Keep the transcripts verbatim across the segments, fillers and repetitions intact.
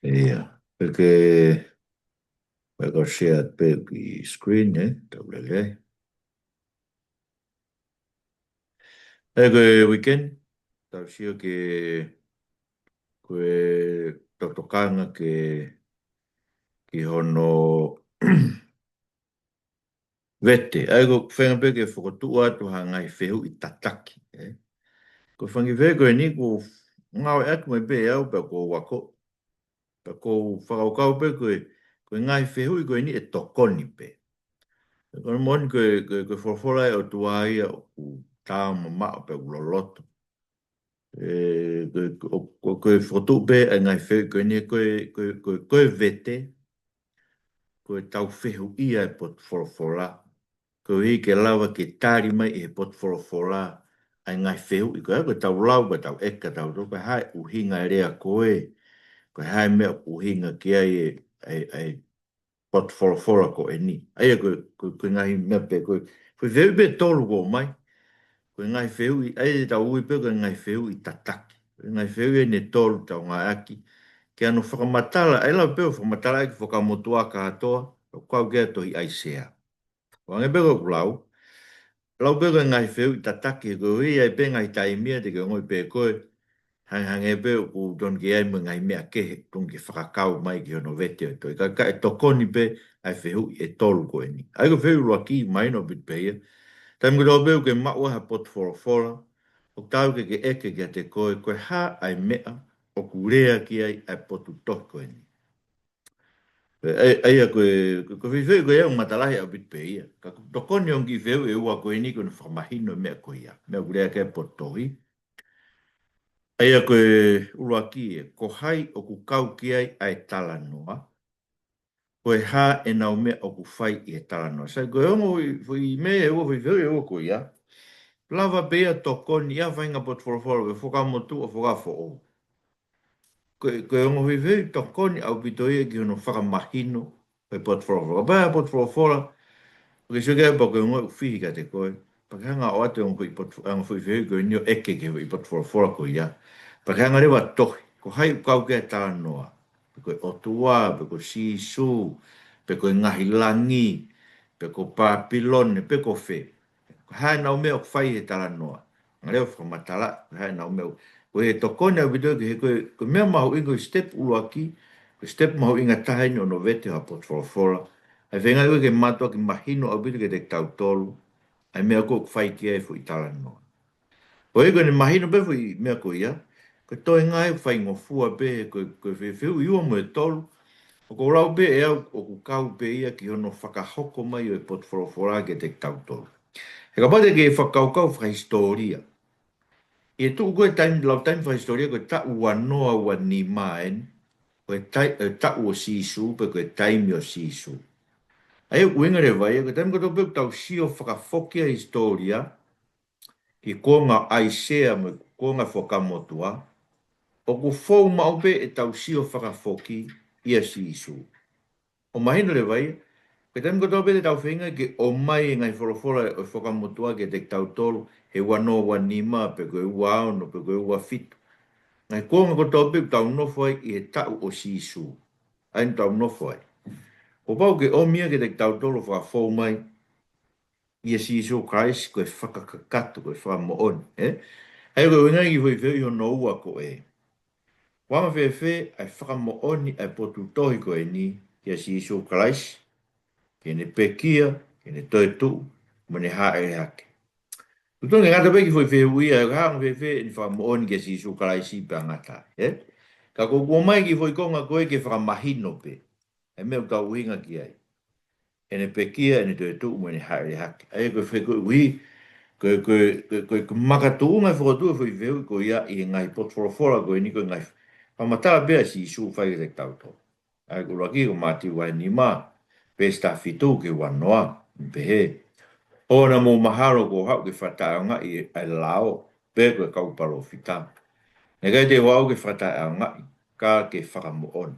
Ia, pea ke, pea ke share pē ki screen, ē, tau lele. Ē, ko e weekend, tau sio ki he, ko e tokanga ki he, ki hono vete. ʻA ia ko e feinga pē ke fokotuʻu atu ha ngaahi fehuʻi tataki, ē. Ko e fanga fehuʻi ko eni kuo ngāueʻaki mai pē ʻe au pea kuo u ako. Pea ʻoku ou fakakaukau pē ko e, ko e ngaahi fehuʻi ko eni ʻe tokoni pē. Ko e moʻoni ko e, ko e, ko e folofola ʻa e ʻOtua ia ʻoku taau mamaʻo pea ʻoku loloto. Ē, ko e, ko, ko, ko e fokotuʻu pē ʻa e ngaahi fehuʻi ko eni ko e, ko e, ko e, ko e vete, ko ʻetau fehuʻia e potu folofola. Koeʻuhi ke lava ke tali mai ʻe he potu folofola ʻa e ngaahi fehuʻi ko ē, ko ʻetau lau, ko ʻetau ʻeke, tau tō, ko e hā e ʻuhinga e lea ko ē, ko e hā e meʻa ʻoku ʻuhinga ki ai e, e, e potu folofola ko eni. ʻA ia ko e, ko e, ko e ngaahi meʻa pē, ko e, ko e fehuʻi pē ʻe tolu kuo ʻomai. Ko e ngaahi fehuʻi, ʻa ia ʻoku tau ui pē ko e ngaahi fehuʻi tataki. Ko e ngaahi fehuʻi eni ʻe tolu ʻoku tau ngāueʻaki. Ke ʻi ai hano fakamatala, ʻe lava pē ʻo fakamatalaʻi e Fuakava Motuʻa kātoa, ʻo kau ki he tohi ʻAisea. ʻO hangē pē ko ʻeku lau, lau pē ko e ngaahi fehuʻi tataki, koeʻuhi ʻe ʻi ai pē ngaahi taimi ia te ke ongoʻi pē koe, hangehangē pē ʻoku tonu ke ʻi ai mo e ngaahi meʻa kehe, tonu ke fakakau mai ki hono vete ʻo e tohi. Ka, ka ʻe tokoni pē ʻa e fehuʻi ʻe tolu ko eni. ʻA ia ko e fehuʻi ʻuluaki, mahino ʻaupito pē ia. Taimi kotoa pē ʻoku ke maʻu ai ha potu folofola, ʻoku taau ke ke ʻeke kiate koe, ko e hā ʻa e meʻa ʻoku lea ki ai ʻa e potu tohi ko eni. ʻA ia, ʻa ia ko e, ko e, ko e fehuʻi ko ia ʻoku matalahi ʻaupito pē ia. Ka ʻoku tokoni ʻa e ongo kiʻi fehuʻi ʻe ua ko eni ko hono fakamahino e meʻa ko ia. Meʻa ʻoku lea ki ai e potu tohi. ʻA ia ko e ʻuluaki ē, ko hai ʻoku kau ki ai ʻa e talanoa? Ko e hā ʻenau meʻa ʻoku fai ʻi he talanoa? Sai, ko e ongo foʻi, foʻi meʻa ʻe ua, foʻi fehuʻi ʻe ua ko ia. Lava pē ia tokoni ʻi ha faʻahinga potu folofola, ʻi he Fuakava Motuʻa, Fuakava Foʻou. Ko e, ko e ongo fehuʻi tokoni ʻaupito ia ki hono fakamahino ʻo e potu folofola. Kapau ʻe ʻi ai ha potu folofola ʻoku ke sio ki ai pea ʻoku ke ongoʻi ʻoku fihi kiate koe, pea ke hanga ʻo ʻoatu e ongo foʻi potu, ongo foʻi fehuʻi ko eni ʻo ʻeke ki he foʻi potu folofola ko ia. Pea ke hanga leva ʻo tohi, ko hai ʻoku kau ki ai e talanoa? Pe ko e ʻOtua, pe ko Sīsū, pe ko e ngaahi langi, pe ko Pāpilone, pe ko fē? Ko e hā ʻenau meʻa ʻoku fai he talanoa? Hanga leva ʻo fakamatalaʻi ko e hā ʻenau meʻa. Ko e tokoni ʻaupito ki he, ko e, ko e meʻa mahuʻinga, ko e step ʻuluaki, ko e step mahuʻinga taha eni ʻo hono vete ha potu folofola. ʻA e feinga ia ke mātuʻaki mahino ʻaupito kiate kitautolu ʻa e meʻa ko ē ʻoku fai ki ai e foʻi talanoa. Ko ia ko ʻene mahino pē foʻi meʻa ko ia, ko e toenga ia ʻoku faingofua pē, ko e, ko e fe-, fehuʻi ʻe ua mo e tolu, ʻoku ou lau pē ʻe au ʻoku kau pē ia ki hono fakahoko mai ʻo e potu folofola kiate kitautolu. He kapau te ke fakakaukau fakahisitōlia, ʻi he tuʻu ko ē taimi, lau taimi fakahisitōlia, ko e taʻu ua noa ua nima eni, ko e tai-, e taʻu ʻo Sīsū, pe ko e taimi ʻo Sīsū. ʻA ia ʻoku ʻuhinga leva ia, ko e taimi kotoa pē ʻoku tau sio fakafoki ai e hisitōlia, ki he kuonga ʻo ʻAisea mo e kuonga Fuakava Motuʻa, ʻoku fou maʻu pē ʻetau sio fakafoki ʻia Sīsū. ʻO mahino leva ia, ko e taimi kotoa pē te tau feinga ke ʻomai e ngaahi folofola ʻo e Fuakava Motuʻa kiate kitautolu, he ua noa ua nima, pe ko e ua ono, pe ko e ua fitu. Ngaahi kuonga kotoa pē ʻoku tau nofo ai ʻi he taʻu ʻo Sīsū. ʻA ia ʻoku tau nofo ai. Kuo pau ke ʻomi ia kiate kitautolu ʻo fakafou mai ʻia Sīsū Kalaisi ko e fakakakato, ko e fakamoʻoni, ē? ʻA ia ko e ʻuhinga ia ki he foʻi fehuʻi hono ua ko ē. Kuo anga fēfē ʻa e fakamoʻoni ʻa e potu tohi ko eni kia Sīsū Kalaisi, ki heʻene pekia, ki heʻene toetuʻu, mo ʻene hāʻele hake? ʻOku tonu ke ngata pē ki he foʻi fehuʻi ia, ko e hā ʻoku fēfē ʻene fakamoʻoni kia Sīsū Kalaisi pea ngata, ē? Ka ʻoku ou ʻomai e kiʻi foʻi konga ko ē ke fakamahino pē ʻa e meʻa ʻoku tau ʻuhinga ki ai. ʻEne pekia, ʻene toetuʻu mo ʻene hāʻele hake. ʻA ia ko e fehuʻi, ko e, ko e, ko e, ko e, ko e makatuʻunga e fokotuʻu e foʻi fehuʻi ko ia ʻi he ngaahi potu folofola ko eni, ko e ngaahi fakamatala pē ʻa Sīsū ʻoku fai kiate kitautolu. ʻA ia ko e ʻuluaki ko Mātiu vahe nima, veesi taha fitu ki he ua noa, ʻoku pehē: ʻOua naʻa mou mahalo kuo u haʻu ke fakataʻeʻaongaʻi ʻa e lao, pe ko e kau palōfita. Naʻe ʻikai te u haʻu ke fakataʻeʻaongaʻi, ka ke fakamoʻoni.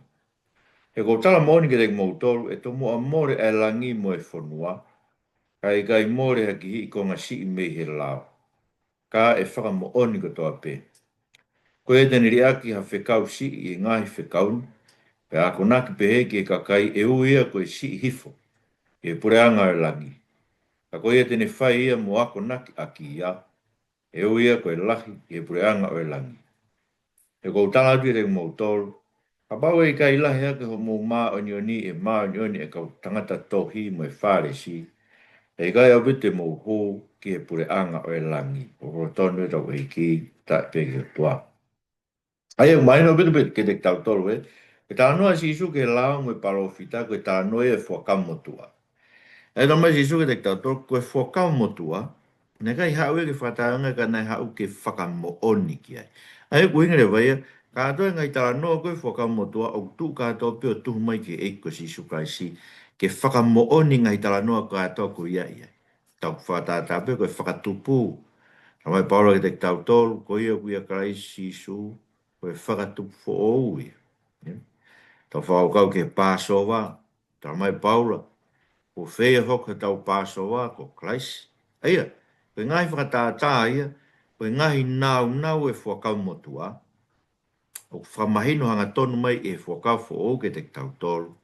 He ʻoku ou tala moʻoni kiate kimoutolu, ʻe tomuʻa mole ʻa e langi mo e fonua, kae ʻikai mole ha kiʻi konga siʻi mei he lao, ka ʻe fakamoʻoni kotoa pē. Ko ia te ne liʻaki ha fekau siʻi ʻi he ngaahi fekau ni, Pea akonaki pehē ki he kakai ʻe ui ia ko e siʻi hifo ʻi he puleʻanga ʻo e langi. Ka ko ia te ne fai ia mo akonaki ʻaki ia, ʻe ui ia ko e lahi ʻi he puleʻanga ʻo e langi. He ʻoku ou tala atu kiate kimoutolu, kapau ʻe ʻikai lahi hake hoʻomou māʻoniʻoni ʻi he māʻoniʻoni ʻa e kau tangata tohi mo e Fālesi, ʻe ʻikai ʻaupito te mou hū ki he puleʻanga ʻo e langi. ʻOku tonu ʻetau ʻEiki, talitali pē ki he ʻOtua. ʻA ia, mahino ʻaupito pē kiate kitautolu ē, ko e talanoa ʻa Sīsū ki he lao mo e palōfita, ko e talanoa ia ʻo e Fuakava Motuʻa. ʻA ia, talamai ʻe Sīsū kiate kitautolu, ko e Fuakava Motuʻa, naʻe ʻikai haʻu ia ke fakatātaaʻi, ka naʻe haʻu ke fakamoʻoni ki ai. ʻA ia, ko e ʻuhinga leva ia, kātoa e ngaahi talanoa ko ē ʻo e Fuakava Motuʻa, ʻoku tuʻu kātoa pē ʻo tuhu mai ki he ʻEiki ko Sīsū Kalaisi, ke fakamoʻoni e ngaahi talanoa kātoa ko ia ia. Tau fakatātā pē ko e fakatupu. Talamai ʻe Paula kiate kitautolu, ko ia ʻoku ʻia Kalaisi Sīsū, ko e fakatupu foʻou ia. Ia. Tau fakakaukau ki he Pāsova, talamai ʻe Paula, kuo feia foki hotau Pāsova ko Kalaisi. ʻA ia, ko e ngaahi fakatātā ia, ko e ngaahi nāunau ʻo e Fuakava Motuʻa, ʻoku fakamahino hangatonu mai ʻe he Fuakava Foʻou kiate kitautolu,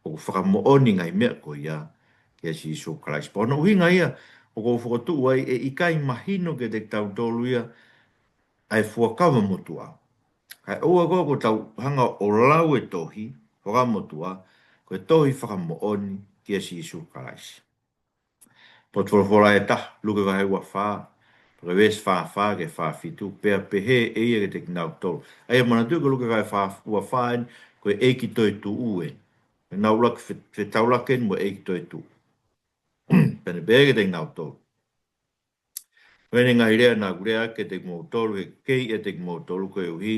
ʻoku fakamoʻoni e ngaahi meʻa ko ia kia Sīsū Kalaisi. Pea ko hono ʻuhinga ia, ʻoku ou fokotuʻu ai ʻe ʻikai mahino kiate kitautolu ia ʻa e Fuakava Motuʻa. Kae ʻoua ko ē ʻoku tau hanga ʻo lau e tohi, Fuakava Motuʻa, ko e tohi fakamoʻoni kia Sīsū Kalaisi. Potu folofola ʻe taha, Luke vahe ua fā, pea ko e veesi fā fā ki he fā fitu, pea pehē ʻe ia kiate kinautolu. ʻA ia manatuʻi ko Luke vahe fā, ua fā eni, ko e ʻEiki toetuʻu eni. Ko ʻenau ʻuluaki fe-, fetaulaki eni mo e ʻEiki toetuʻu. Pea ne pehē kiate kinautolu, ko eni e ngaahi lea naʻa ku lea kiate kimoutolu, he kei ʻiate kimoutolu koeʻuhi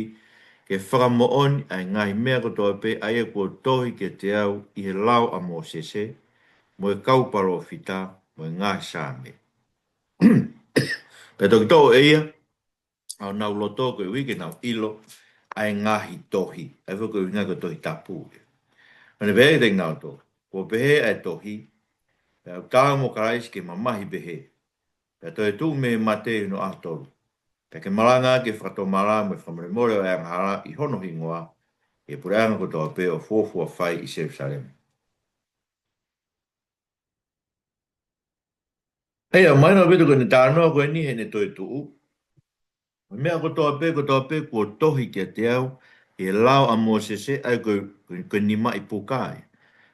ke fakamoʻoni ʻa e ngaahi meʻa kotoa pē ʻa ia kuo tohi kiate au ʻi he lao ʻa Mōsese, mo e kau palōfita, mo e ngaahi Saame. Pea toki toʻo ʻe ia ʻa honau loto koeʻuhi ke nau ʻilo ʻa e ngaahi tohi. ʻA ia ko e ʻuhinga ko e Tohi Tapu ia. Pea ne pehē kiate kinautolu, kuo pehē ʻa e tohi, pea u taau mo Kalaisi ke mamahi pehē, pea toetuʻu mei he mate ʻi hono ʻaho tolu, pea ke malanga ʻaki e fakatomala mo e fakamolemole ʻo e angahala ʻi hono hingoa, ʻi he puleʻanga kotoa pē ʻoku fuofua fai ʻi Selusalema. ʻA ia, mahino ʻaupito ko eni e talanoa ko eni heʻene toetuʻu. Ko e meʻa kotoa pē, kotoa pē kuo tohi kiate au ʻi he lao ʻa Mōsese, ʻa ia ko e, ko e, ko e nimaʻi puka ia.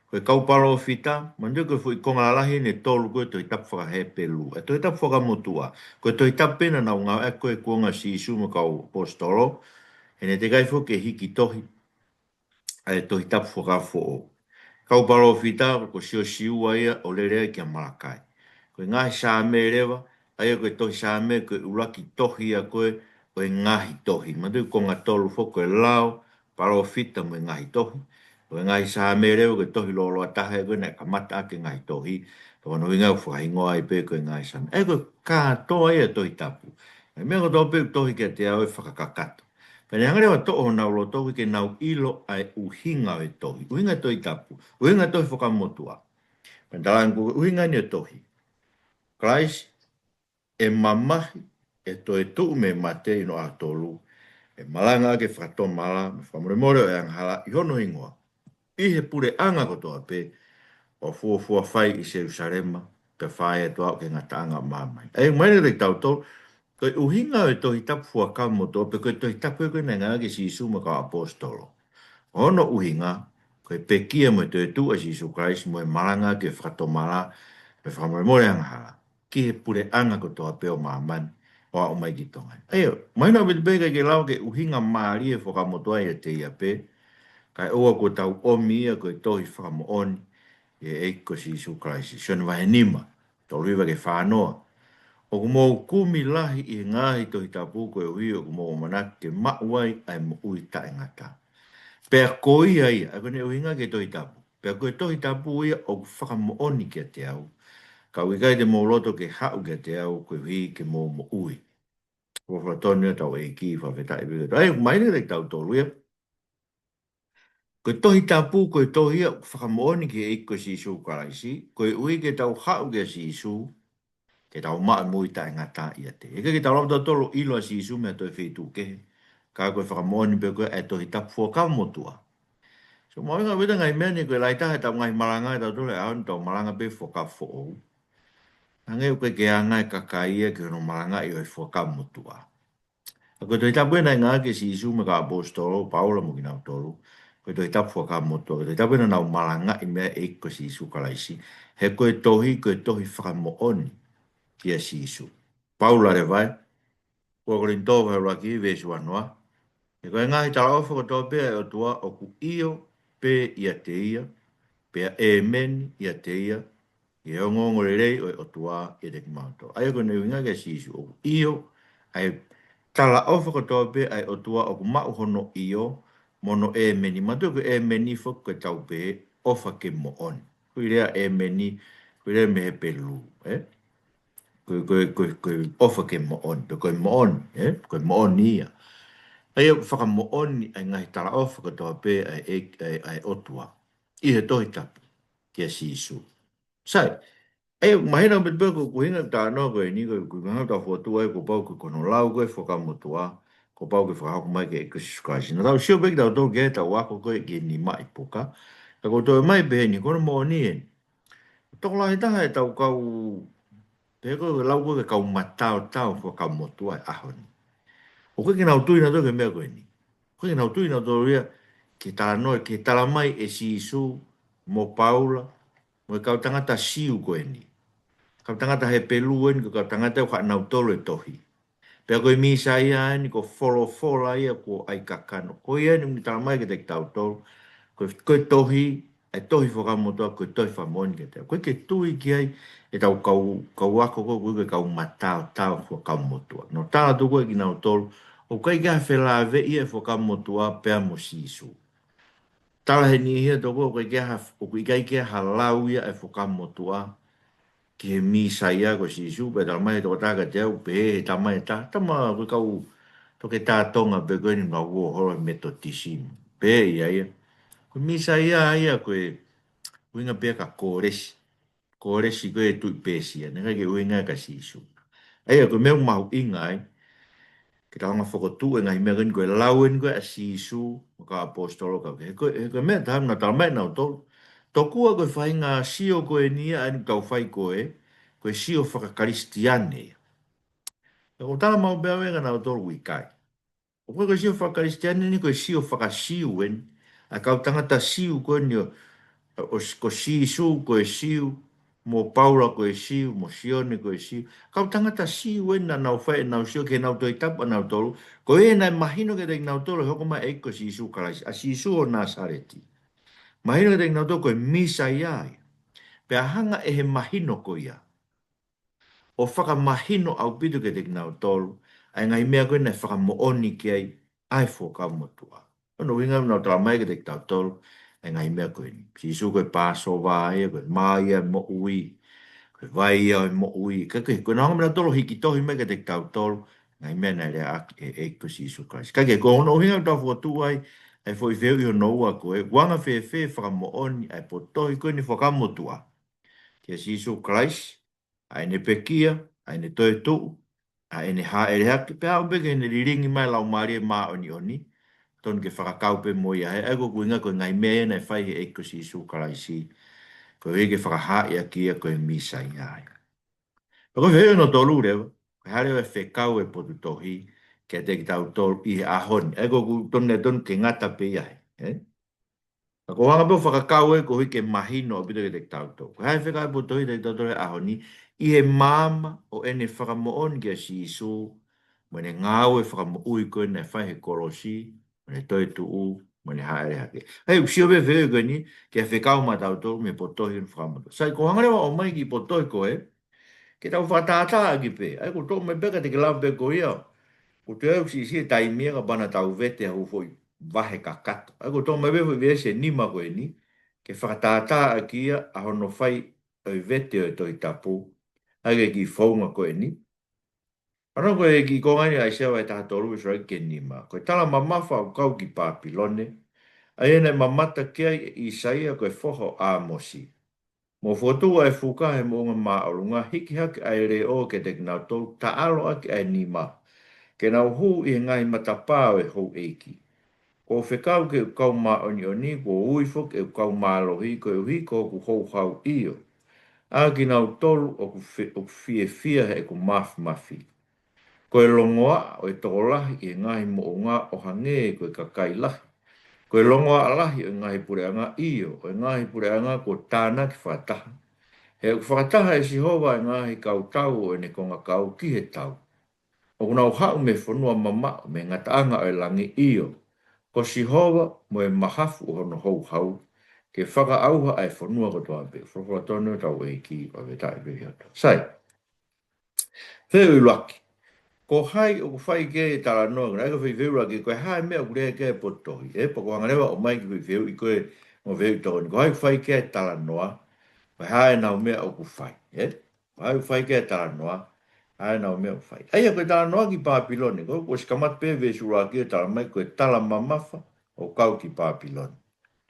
Ko e kau palōfita, manatuʻi ko e foʻi konga lalahi eni ʻe tolu ko ē Tohi Tapu faka-Hepelū. ʻA e Tohi Tapu Fakamotuʻa, ko e Tohi Tapu pē naʻa nau ngāueʻaki ko ē ʻi he kuonga ʻo Sīsū mo e kau ʻaposetolo, he naʻe teʻeki ai foki ke hiki tohi ʻa e Tohi Tapu Fakafoʻou. Kau palōfita ko Siosiua ia ʻo lele ai kia Malakai. Ko e ngaahi Saame leva, ʻa ia ko e tohi Saame ko e ʻuluaki tohi ia ko ē ʻo e ngaahi tohi. Manatuʻi konga tolu foki ko e lao, palōfita mo e ngaahi tohi. Ko e ngaahi Saame leva ko e tohi lōloa taha ia ko ē naʻe kamata ʻaki e ngaahi tohi. Pea ko hono ʻuhinga ʻoku fakahingoa ai pē ko e ngaahi Saame. ʻA ia ko e kātoa ia e Tohi Tapu. Ngaahi meʻa kotoa pē ʻoku tohi kiate au ʻe fakakakato. Pea ne hanga leva ʻo toʻo honau loto koeʻuhi ke nau ʻilo ʻa e ʻuhinga ʻo e tohi. ʻUhinga e Tohi Tapu. ʻUhinga e tohi Fakamotuʻa. Pea ne talaange ko e ʻuhinga eni ʻo e tohi, Kalaisi ʻe mamahi, ʻe toetuʻu mei he mate ʻi hono ʻaho tolu, ʻe malanga ʻaki e fakatomala mo e fakamolemole ʻo e angahala ʻi hono hingoa, ʻi he puleʻanga kotoa pē ʻoku fuofua fai ʻi Selusalema, pea fai atu ʻo aʻu ki he ngataʻanga ʻo māmani. ʻA ia, mahino kiate kitautolu, ko e ʻuhinga ʻo e Tohi Tapu Fuakava Motuʻa, pe ko e Tohi Tapu ko ē naʻe ngāueʻaki ʻe Sīsū mo e kau ʻaposetolo, ko hono ʻuhinga, ko e pekia mo e toetuʻu ʻa Sīsū Kalaisi mo e malanga ʻaki e fakatomala mo e fakamolemole angahala ki he puleʻanga kotoa pē ʻo māmani, ʻo aʻu mai ki Tonga. ʻA ia, mahino ʻaupito pē ʻikai ke lava ke ʻuhingamālie e Fuakava Motuʻa ʻiate ia pē, kae ʻoua kuo tau ʻomi ia ko e tohi fakamoʻoni ʻi he ʻEiki ko Sīsū Kalaisi. Sione vahe nima, tolu hiva ki he fā noa. ʻOku mou kumi lahi ʻi he ngaahi Tohi Tapu koeʻuhi ʻoku mou ʻamanaki ke maʻu ai ʻa e moʻui taʻengata. Pea ko ia ia, ʻa ia ko ʻene ʻuhinga ki he Tohi Tapu. Pea ko e Tohi Tapu ia ʻoku fakamoʻoni kiate au. Ka ʻoku ʻikai te mou loto ke haʻu kiate au koeʻuhi ke mou moʻui. Ko e folofola tonu ia ʻa hotau ʻEiki, fakafetaʻi pē ki he ʻOtua. ʻA ia, mahino kiate kitautolu ia, ko e Tohi Tapu, ko e tohi ia ʻoku fakamoʻoni ki he ʻEiki ko Sīsū Kalaisi, koeʻuhi ke tau haʻu kia Sīsū, ke tau maʻu e moʻui taʻengata ʻiate ia. He ʻikai ke tau lava tautolu ʻo ʻilo ʻa Sīsū mei ha toe feituʻu kehe, ka ko e fakamoʻoni pē ko ē ʻa e Tohi Tapu Fuakava Motuʻa. Ko e mahuʻinga ʻaupito e ngaahi meʻa ni, ko e lahi taha ʻetau ngaahi malanga ʻatautolu he ʻaho ni, tau malanga pē Fuakava Foʻou. Hangē ʻoku ʻikai ke anga e kakai ia ki hono malangaʻi ʻo e Fuakava Motuʻa. Ka ko e Tohi Tapu ē naʻe ngāueʻaki ʻe Sīsū mo e kau ʻaposetolo, Paula mo kinautolu. Ko e Tohi Tapu Fuakava Motuʻa, ko e Tohi Tapu ē naʻa nau malangaʻi mei ai e ʻEiki ko Sīsū Kalaisi. He ko e tohi, ko e tohi fakamoʻoni kia Sīsū. Paula leva ē, ua Kolinitō vahe ʻuluaki veesi uanoa. He ko e ngaahi talaʻofa kotoa pē ʻa e ʻOtua ʻoku ʻio pē ʻiate ia, pea ʻēmeni ʻiate ia, ʻi he ongoongolelei ʻo e ʻOtua ʻiate kimautolu. ʻA ia ko hono ʻuhinga kia Sīsū ʻoku ʻio, ʻa e talaʻofa kotoa pē ʻa e ʻOtua ʻoku maʻu hono ʻio, mo hono ʻēmeni. Manatuʻi ko e ʻēmeni foki ko e tau pehē ʻofa ke moʻoni. Ko e lea ʻēmeni, ko e lea mei he Hepelū, ē? Ko e, ko e, ko e, ko e ʻofa ke moʻoni, pe ko e moʻoni, ē? Ko e moʻoni ia. ʻA ia ʻoku fakamoʻoni ʻa e ngaahi talaʻofa kotoa pē ʻa e, ʻa e, ʻa e ʻOtua ʻi he Tohi Tapu kia Sīsū. Sai, ʻa ia mahino pē ko e ʻuhinga e talanoa ko eni, ko e, ko e ʻuhinga ʻetau fokotuʻu ai kuo pau ke ko hono lau ko e Fuakava Motuʻa, kuo pau ke fakahoko mai ki he ʻEiki ko Sīsū Kalaisi. Naʻa tau sio pē kitautolu ki heʻetau ako ko ē ki he nima ʻi Puka. Ka ʻoku toe ʻomai pē heni, ko hono moʻoni eni. Tokolahi taha ʻetau kau, pe ko e lau ko ē ki he kau mataotao Fuakava Motuʻa he ʻaho ni, ʻoku ʻikai ke nau tui nautolu ki he meʻa ko eni. ʻOku ʻikai ke nau tui nautolu ia ki he talanoa, ki he talamai ʻe Sīsū mo Paula, mo e kau tangata Siu ko eni. Kau tangata Hepelū eni, ko e kau tangata ʻoku haʻanautolu e tohi. Pea ko e Mīsaia eni ko e folofola ia kuo ʻai kakano. Ko ia eni ʻoku ne talamai kiate kitautolu, ko e, ko e tohi, ʻa e tohi Fuakava Motuʻa, ko e tohi fakamoʻoni kiate au. ʻOku ʻikai ke tui ki ai ʻetau kau, kau ako ko ē, ko e kau mataotao Fuakava Motuʻa. Nau tala atu ko ē kinautolu, ʻoku ʻikai ke ʻi ai ha felāveʻi ia e Fuakava Motuʻa pea mo Sīsū. Tala he niʻihi ia toko, ʻoku ʻikai ke ʻi ai ha, ʻoku ʻikai ke ʻi ai ha lau ia e Fuakava Motuʻa ki he Mīsaia ko Sīsū, pea talamai he tokotaha kiate au, pehē he tama ʻe taha, tama ko e kau Toketā Tonga pē ko eni, naʻa nau ō holo he Metotisi. Pehē ʻe ia ia, ko e Mīsaia ia ko e ʻuhinga pē ia kia Kōlesi. Kōlesi ko e tuʻi Pēsia, naʻe ʻikai ke ʻuhinga kia Sīsū. ʻA ia ko e meʻa ʻoku mahuʻinga ai ke tau hanga ʻo fokotuʻu e ngaahi meʻa ko eni, ko e lau eni ko ē ʻa Sīsū mo e kau ʻaposetolo, ka ko e, he ko e, he ko e meʻa ʻe taha naʻa nau talamai ʻe nautolu, tokua ko e faʻahinga sio ko eni ia ʻa eni ʻoku tau fai ko ē, ko e sio fakakalisitiane ia. Pea ʻoku ou tala maʻu pē au ia kia nautolu ʻoku ʻikai. ʻOku ʻikai ko e sio fakakalisitiane eni, ko e sio faka-Siu eni. ʻA e kau tangata Siu ko eni ʻo, ʻo, ko Sīsū ko e Siu, mo Paula ko e Siu, mo Sione ko e Siu. Kau tangata Siu eni naʻa nau fai ʻenau sio ki heʻenau Tohi Tapu ʻanautolu, ko ia naʻe mahino kiate kinautolu e hoko mai e ʻEiki ko Sīsū Kalaisi, ʻa Sīsū ʻo Nāsaleti. Mahino kiate kinautolu ko e Mīsaia ia. Pea hanga ʻe he mahino ko ia ʻo fakamahino ʻaupito kiate kinautolu ʻa e ngaahi meʻa ko ē naʻe fakamoʻoni ki ai ʻa e Fuakava Motuʻa. Ko hono ʻuhinga naʻa nau talamai kiate kitautolu ʻa e ngaahi meʻa ko eni. Sīsū ko e Pāsova ia, ko e mā ia ʻo e moʻui, ko e vai ia ʻo e moʻui. Ka ko e, ko e naʻe hanga ʻe nautolu ʻo hiki tohi mai kiate kitautolu e ngaahi meʻa naʻe leaʻaki ʻe he ʻEiki ko Sīsū Kalaisi. Ka ko e, ko hono ʻuhinga ʻoku tau fokotuʻu ai ʻa e foʻi fehuʻi hono ua ko ē, ʻoku anga fēfē e fakamoʻoni ʻa e potu tohi ko eni Fuakava Motuʻa kia Sīsū Kalaisi, ʻa ʻene pekia, ʻa ʻene toetuʻu, ʻa ʻene hāʻele hake, pea aʻu pē ki heʻene lilingi mai e Laumālie Māʻoniʻoni, tonu ke fakakau pē mo ia. He ʻa ia ko e ʻuhinga ko e ngaahi meʻa ia naʻe fai ʻe he ʻEiki ko Sīsū Kalaisi, koeʻuhi ke fakahaaʻi ʻaki ia ko e Mīsaia ia. Pea ko e fehuʻi hono tolu leva, ko e hā leva e fekau e potu tohi kiate kitautolu ʻi he ʻaho ni. ʻA ia ko ʻeku tonu, tonu ke ngata pē ia he, ē? Ka ʻoku ou hanga pē ʻo fakakau ē koeʻuhi ke mahino ʻaupito kiate kitautolu. Ko e hā e fekau e potu tohi kiate kitautolu he ʻaho ni, ʻi he maama ʻo ʻene fakamoʻoni kia Sīsū, mo ʻene ngāue fakamoʻui ko ē naʻe fai he kolosi, mo ʻene toetuʻu, mo ʻene hāʻele hake. Hei, ʻoku sio pē fehuʻi ko eni ki he fekau maʻatautolu mei he potu tohi ʻo e Fuakava Motuʻa. Sai, ʻoku ou hanga leva ʻo ʻomai e kiʻi potu tohi ko ē ke tau fakatātā ʻaki pē. ʻA ia ʻoku ou toʻo mai pē ka te ke lava pē koe ia. ʻOku toe ʻi ai e siʻisiʻi taimi ia kapau naʻa tau vete ha ʻū foʻi vahe kakato. ʻA ia ʻoku ou toʻo mai pē foʻi veesi ʻe nima ko eni ke fakatātā ʻaki ia ʻa hono fai ʻo e vete ʻo e Tohi Tapu, ʻa ia ko e kiʻi founga ko eni. Pea ko e kiʻi konga eni ʻa ʻAisea vahe taha tolu veesi ʻuluaki ki he nima. Ko e tala mamafa ʻoku kau ki Pāpilone, ʻa ia naʻe mamata ki ai ʻa ʻĪsaia ko e foha ʻo ʻĀmosi. Mou fokotuʻu ʻa e fuka he moʻunga māʻolunga, hiki hake ʻa e leʻo kiate kinautolu, taʻalo ʻaki ʻa e nima, ke nau hū ʻi he ngaahi matapā ʻo e houʻeiki. Kuo u fekau ki heʻeku kau māʻoniʻoni, kuo u ui foki ki heʻeku kau mālohi, koeʻuhi ko hoku houhau ʻio, ʻa kinautolu ʻoku fe-, ʻoku fiefia heʻeku māfimafi. Ko e longoaʻa ʻo e tokolahi ʻi he ngaahi moʻunga ʻo hangē ko e kakai lahi. Ko e longoaʻa lahi ʻo e ngaahi puleʻanga, ʻio, ʻo e ngaahi puleʻanga kuo tānaki fakataha. He ʻoku fakataha ʻe Sihova ʻa e ngaahi kautau ʻo ʻene kongakau ki he tau. ʻOku nau haʻu mei he fonua mamaʻo, mei he ngataʻanga ʻo e langi, ʻio, ko Sihova mo e mahafu ʻo hono houhau, ke fakaʻauha ʻa e fonua kotoa pē. Folofola tonu ʻa hotau ʻEiki, ʻoku fakafetaʻi pē ki he ʻOtua. Sai. Fehuʻi ʻuluaki. Ko hai ʻoku fai ki ai e talanoa, ʻa ia ko e fehuʻi ʻuluaki, ko e hā e meʻa ʻoku lea ki ai e potu tohi, ē, pea ko e hanga leva ʻo ʻomai ke fehuʻi ko ē, mo fehuʻi tokoni. Ko hai ʻoku fai ki ai e talanoa, ko e hā ʻenau meʻa ʻoku fai, ē? Ko hai ʻoku fai ki ai e talanoa, hā ʻenau meʻa ʻoku fai. ʻA ia ko e talanoa ki Pāpilone, ko, kuo ʻosi kamata pē veesi ʻuluaki ʻo talamai ko e tala mamafa ʻoku kau ki Pāpilone.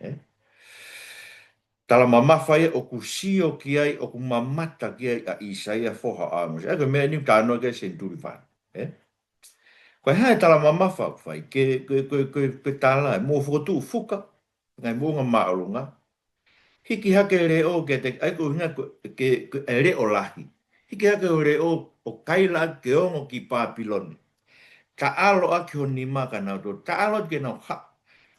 Ē? Tala mamafa ia ʻoku sio ki ai, ʻoku mamata ki ai ʻa ʻĪsaia, foha ʻo ʻĀmosi. ʻA ia ko e meʻa eni ʻoku talanoa ki ai e senituli valu. Ē? Ko e hā e tala mamafa ʻoku fai, ke, ke, ke, ke, ke tala, mo fokotuʻu fuka, ngaahi moʻunga māʻolunga. Hiki hake e leʻo ke te, ʻa ia ko e ʻuhinga ko, ke, ke, e leʻo lahi. Hiki hake ho leʻo ʻo kaila ke ongo ki Pāpilone. Taʻalo ʻaki ho nima kia nautolu, taʻalo atu ke nau haʻu,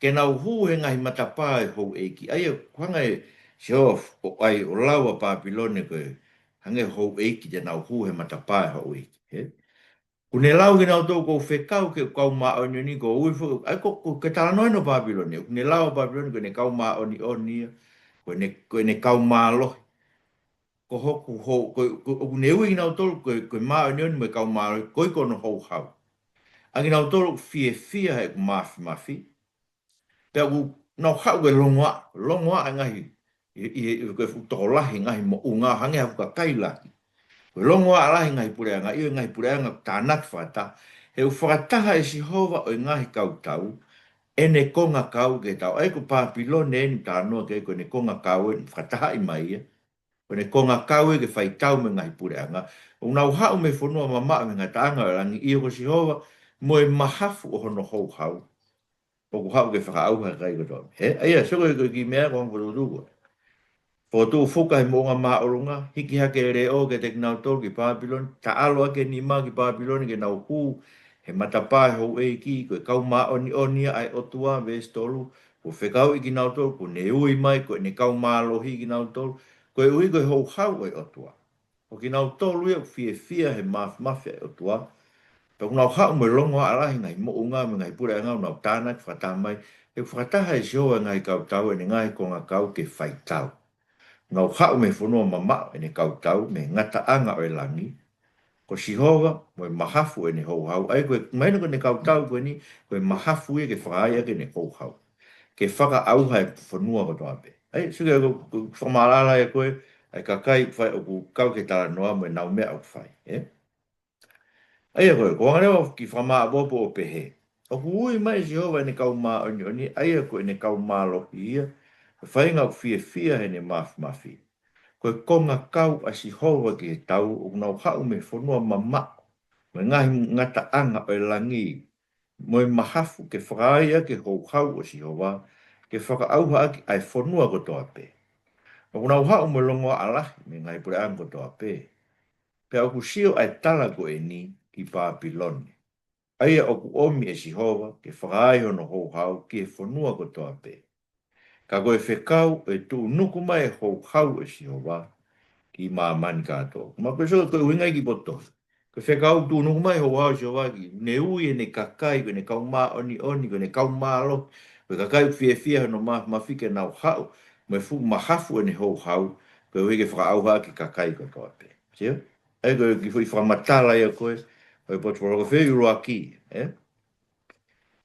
ke nau hū he ngaahi matapā ʻo e houʻeiki. ʻA ia, ʻoku hanga ʻe Sihova ʻo ʻai ʻo lau ʻa Pāpilone ko e hangē houʻeiki te nau hū he matapā ʻo e houʻeiki. Ē? ʻOku ne lau kia nautolu kuo u fekau ki heʻeku kau māʻoniʻoni, kuo u ui fo-, ʻa ia ko, ko e talanoa eni ʻo Pāpilone. ʻOku ne lau ʻa Pāpilone ko ʻene kau māʻoniʻoni ia, ko ʻene, ko ʻene kau mālohi. Ko hoku hou-, ko, ko, ʻoku ne ui kinautolu ko, ko e māʻoniʻoni mo e kau mālohi, ko e, ko hono houhau. ʻA kinautolu ʻoku fiefia heʻeku māfimafi. Pea ʻoku nau haʻu ko e longoaʻa, longoaʻa e ngaahi, ʻi, ʻi, ʻi, ko e fuʻu tokolahi e ngaahi moʻunga hangē ha fuʻu kakai lahi. Ko e longoaʻa lahi e ngaahi puleʻanga, ʻio, e ngaahi puleʻanga tānaki fakataha. He ʻoku fakataha ʻe Sihova ʻo e ngaahi kautau ʻene kongakau ki he tau. ʻA ia ko Pāpilone eni ʻoku talanoa ki ai, ko ʻene kongakau eni fakatahaʻi mai ia. Ko ʻene kongakau ia ke fai tau mo e ngaahi puleʻanga. ʻOku nau haʻu mei he fonua mamaʻo, mei he ngataʻanga ʻo e langi, ʻio, ko Sihova mo e mahafu ʻo hono houhau, ʻoku haʻu ke fakaʻauha e kakai kotoa. Ē? ʻA ia, sio ko e, ko e kiʻi meʻa ko ē ʻoku fokotuʻu. Fokotuʻu fuka he moʻunga māʻolunga, hiki hake e leʻo kiate kinautolu ki Pāpilone, taʻalo ʻaki e nima ki Pāpilone ke nau hū he matapā ʻo e houʻeiki, ko e kau māʻoniʻoni ia ʻa e ʻOtua, veesi tolu, kuo fekauʻi kinautolu, kuo ne ui mai, ko ʻene kau mālohi kinautolu, koeʻuhi ko e houhau ʻo e ʻOtua. Ko kinautolu ia ʻoku fiefia he māfimafi ʻa e ʻOtua. Pea ʻoku nau haʻu mo e longoaʻa lahi e ngaahi moʻunga mo e ngaahi puleʻanga ʻoku nau tānaki fakataha mai. He ʻoku fakataha ʻe Sihova e ngaahi kautau ʻene ngaahi kongakau ke fai tau. Nau haʻu mei he fonua mamaʻo ʻene kautau, mei he ngataʻanga ʻo e langi. Ko Sihova mo e mahafu ʻene houhau. ʻA ia ko e, mahino ko ʻene kautau ko eni, ko e mahafu ia ke fakaʻai ʻaki ʻene houhau. Ke fakaʻauha e fonua kotoa pē. ʻA ia, sio ki he, ko, ko, fakamaʻalaʻala ia ko ē ʻa e kakai fai ʻoku kau ki he talanoa mo ʻenau meʻa ʻoku fai, ē? ʻA ia ko ē, ko e hanga leva ʻo e kiʻi fakamāʻopoʻopo ʻo pehē. ʻOku ui mai ʻe Sihova ʻene kau māʻoniʻoni, ʻa ia ko ʻene kau mālohi ia, ko e faʻahinga ʻoku fiefia heʻene māfimafi. Ko e kongakau ʻa Sihova ki he tau, ʻoku nau haʻu mei he fonua mamaʻo, mei he ngaahi ngataʻanga ʻo e langi, mo e mahafu ke fakaʻai ʻaki e houhau ʻo Sihova, ke fakaʻauha ʻaki ʻa e fonua kotoa pē. ʻOku nau haʻu mo e longoaʻa lahi mei he ngaahi puleʻanga kotoa pē. Pea ʻoku sio ʻa e tala ko eni ki Pāpilone, ʻa ia ʻoku ʻomi ʻe Sihova ke fakaʻai hono houhau ki he fonua kotoa pē. Ka ko e fekau ʻe tuʻunuku mai e houhau ʻo Sihova ki māmani kātoa. Ma ko e sio ko e ʻuhinga ia e kiʻi potu tohi. Ko e fekau tuʻunuku mai e houhau ʻo Sihova ki, ne ui ʻene kakai, ko ʻene kau māʻoniʻoni, ko ʻene kau mālohi, ko e kakai ʻoku fiefia hono ma-, mafi ke nau haʻu, mo e fuʻu mahafu ʻene houhau, koeʻuhi ke fakaʻauha ʻaki e kakai kotoa pē. Sio? ʻA ia ko e kiʻi foʻi fakamatala ia ko ē ʻo e potu folofola, ko e fehuʻi ʻuluaki, ē?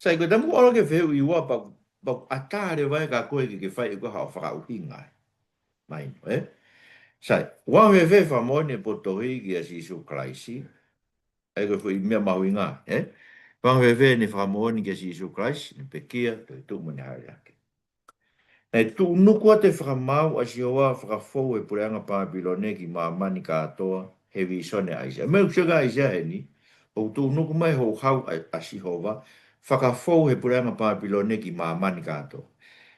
Sai, ko e taimi ʻoku ʻalu ki he fehuʻi ua pea, pea ʻatā leva ia kia koe ke ke fai ʻe koe haʻo fakaʻuhinga. Mahino, ē? Sai, ʻoku fēfē e fakamoʻoni ʻa e potu tohi kia Sīsū Kalaisi? ʻA ia ko e foʻi meʻa mahuʻinga, ē? ʻOku fēfē ʻene fakamoʻoni kia Sīsū Kalaisi, ʻene pekia, toetuʻu mo ʻene hāʻele hake? Naʻe tuʻunuku atu e fakamaau ʻa Sihova fakafou e puleʻanga Pāpilone ki māmani kātoa he vīsone ʻa ʻAisea. Meʻa ʻoku sio ki ai ʻa ʻAisea heni, ʻoku tuʻunuku mai e houhau ʻa, ʻa Sihova, fakafou he puleʻanga Papilone ki māmani kātoa.